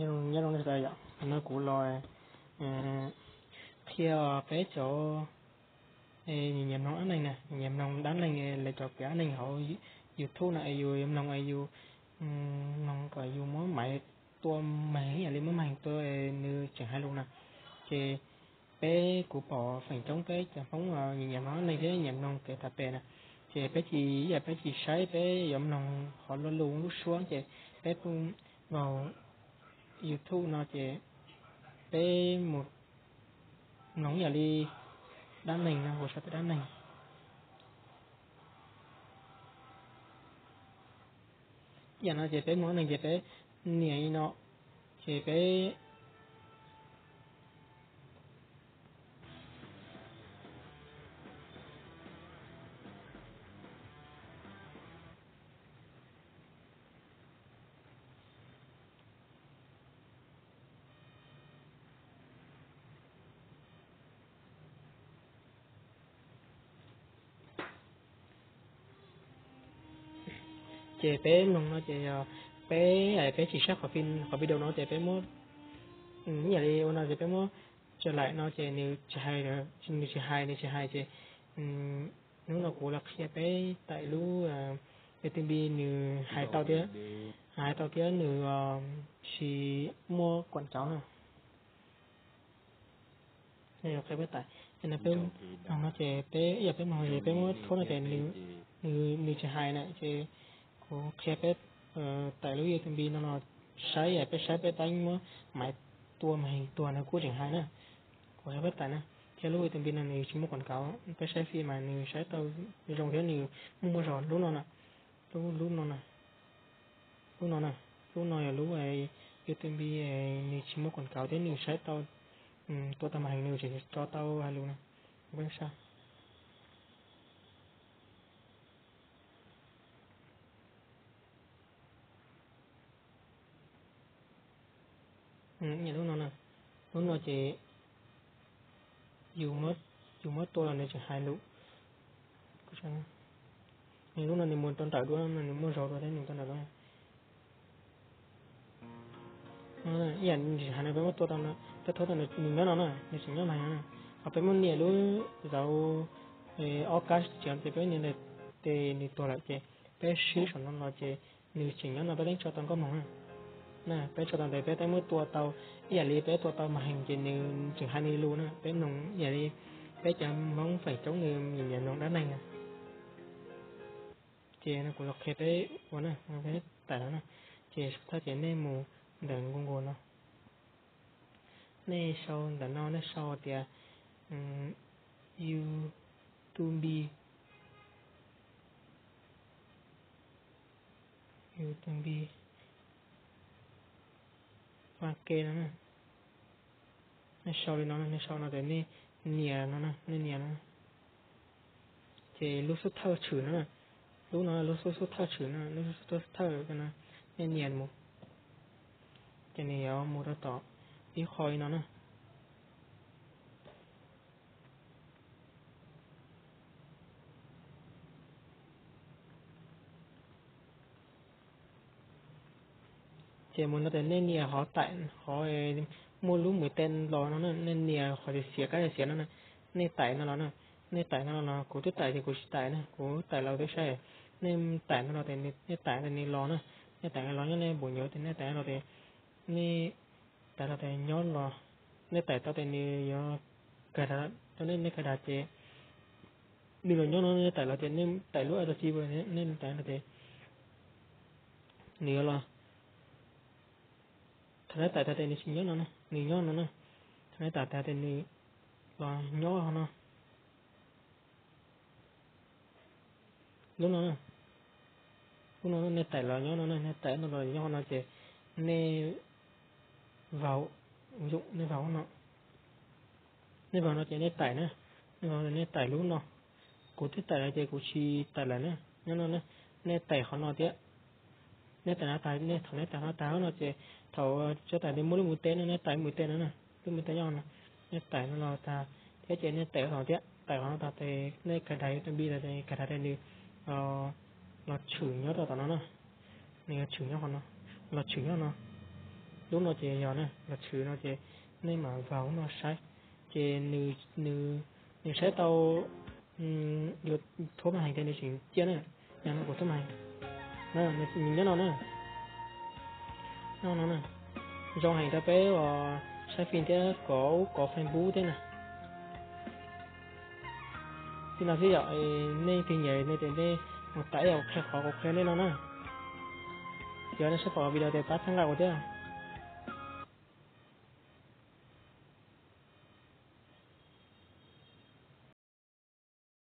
Nyob zoo sawv daws yom, no kuv los qhia peb cov nyiam mloog dab neeg na, nyiam mloog dab neeg, lawv cov piav dab neeg hauv YouTube no es yus yuav mloog es yus mloog kom yus muab maiv tua meeg ib yam li muab meeg tua nws tseem hais lus na. Ces peb, kuv pom feem coob peb cov Hmoob nyiam mloog dab neeg thiab nyiam mloog kev tham pem na, ces peb tsis, ib yam peb tsis saib, peb yuav mloog qhov lo lus lub suab ces peb pheej nkaus YouTube no ces peb mus mloog ib yam li dab neeg no, ua saib peb dab neeg. Ib yam no ces peb mloog dab neeg ces peb nias li no, ces peb Ces peb mloog no ces yog peb, peb tsis saib qhov video no ces peb muab, ib yam li ua no ces peb muab tso laim no ces nws tsis hais, nws tsis hais, nws tsis hais ces hnub no kuv los qhia peb taim lub YouTube nws hais tau thiab, hais tau thiab nws tsis muaj kuam cauv na. Qhia peb taim, no peb mloog no ces peb, ib yam peb mloog ces peb muab thuab no ces nws tsis hais na ces kuv qhia peb taim lub YouTube no los saib, peb saib peb teeb muab maiv tua meeg tuag nws kuj tseem hais na. Kuv qhia peb taim na, thiab lub YouTube no nws tsis muaj kuam cauv, peb saib fij mas nws saib tau zoo thiab nws muaj muaj zog lub no na, lub, lub no na, lub no na, lub no yog lub YouTube nws tsis muaj kuam cauv thiab nws saib tau, tua tau meeg nws tseem tso tau hais lus na. Peb saib lub no na, lub no ces yus muab tua los nws tseem hais lus. Nws lub no nws mus rau nrawm dua, nws muaj zog dua thiab nws rau nrawm dua. Ib yam li hais no peb muab tua tau, peb thuab tau nws nyob no na, nws tseem nyob meeg no na. Ho peb muab nias lub zauv ob kab txiav ces peb nias tes nws tuag lawm ces peb sib saum no los ces nws tseem nyob no, peb teeb tso tau nkauj mloog na. Na peb tso tau ntawd peb teeb muab tua tau, ib yam li peb tua tau meeg ces nws tseem hais nws lus na. Peb mloog ib yam li peb cov Hmoob feem coob nws nyiam mloog dab neeg na. Ces no kuv los qhia peb ua na, peb taim no na. Ces thawj ces nej mus ntawm Google no, nej sau ntawm no, nej sau tias YouTube, YouTube Pha Ke no na. Nej sau li no, nej sau no ces nej nias no na, nej nias no. Ces lub xub thawj tshwm no na, lub no lub xub, xub thawj tshwm no, lub xub thawj no, nej nias mus. Ces nws yuav mus rau tom ib qho li no na. Ces mus no ces nej nias qhov taim, qhov muaj lub mùi tên los no na, nej nias qhov xiav kab xiav no na, nej taim no los na, nej taim no los, kuv twb taim ces kuv tsis taim na, kuv taim los twb saib. Nej taim no los ces nej taim no ces nws los na, nej taim no los nyob nej npum nyuv ces nej taim no los ces nej taim los ces nyob los, nej taim tau ces nws yuav kag dav, nej kag dav ces nws los nyob no, nej taim los ces nej taim lub a tau ci, nej taim no ces nws yuav los. Thaum nej taim tag ces nws tsis nyob no na, nws nyob no na. Thaum nej taim tag ces nws los nyob no. Lub no, lub no nej taim los nyob no na, nej taim no los nyob no ces nej vaus, ua zoo nej vaus no, nej vaus no ces nej taim na, nej vaus no nej taim lub no. Kuv twb taim lawm ces kuv tsis taim lawm na, nyob no na. Nej taim qhov no thiab, nej taim no tag, nej thaum nej taim no tag no ces thaum tso taim nws muaj lub mùi tên no, nej taim mùi tên no na, lub mùi tên nyob no, nej taim no los tag thiab ces nej taim qhov no thiab, taim qhov no tag ces nej kag dav YouTube tag ces kag dav ces nws los tshwm nyob rau tom no na, nws yuav tshwm nyob qhov no, los tshwm nyob no. Lub no ces yog na, los tshwm no ces nej mam nkaus lub no saib. Ces nws, nws, nws saib tau, yuav thuab maj heev tias nws tseem ciaj na. Yog no kuv thuab maj heev. Nws nyob no na. Nyob no na. Zoo heev rau peb uas saib fim thiab kov, kov Facebook thiab na. Li no xwb yom, nej tig nyiam no ces nej mus tau ib yam qhia qhov kuv qhia nej no na. Yog nej saib pom video ces pab txhawb nqa kuv thiab.